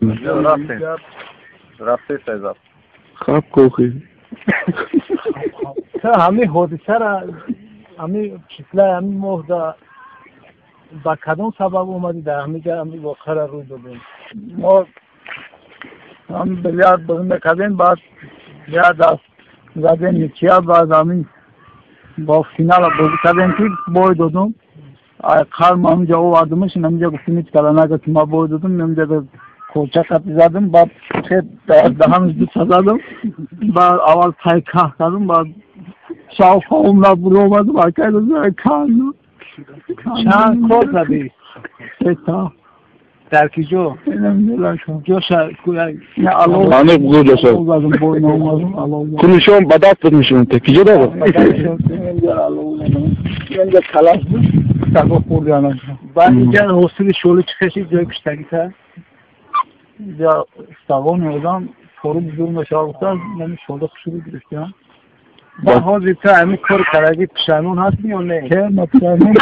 Рафтем. Рафте сайзаб. Хаб кохи. Ҳамин ҳодисара, ҳамин числаи ҳамин моҳда ба кадом сабаб омадӣ, дар ҳамин ҷа ҳамин воқеара рӯй додем? Мо ҳам билярд бозӣ мекардем, баъд як даст задем ничья, баъд ҳамин бо финала бозӣ кардем, ки бой додум. Қалм ҳаминҷа овардумаш, ҳаминҷа гуфтим, ҳеҷ кала нага, ки ма бой додум. Ҳаминҷа колча қати задум, баъд даҳанаш дута задум, баъд аввал тай каҳ кардум, баъд шав ховум набуромадум, акай канду. Чанд кор задӣ? Сета. Дар ки ҷо? Ҷоша? Аниқ бугӯ ҷоша. Кунишон ба даст буд, мешунте киҷо дорад? Инҷа калаш буд, саго хӯрдиана. Баъд инҷа ҳосили шоли чӣ хеши ҷои куштагита? Инҷа сагони одам фору бузург мешавад, гуфта, нами шола хушрӯ гирифтиам. Ба ҳозир ту ҳамин кори карагӣ пушаймон ҳастӣ ё не? Ке, ма пушаймон.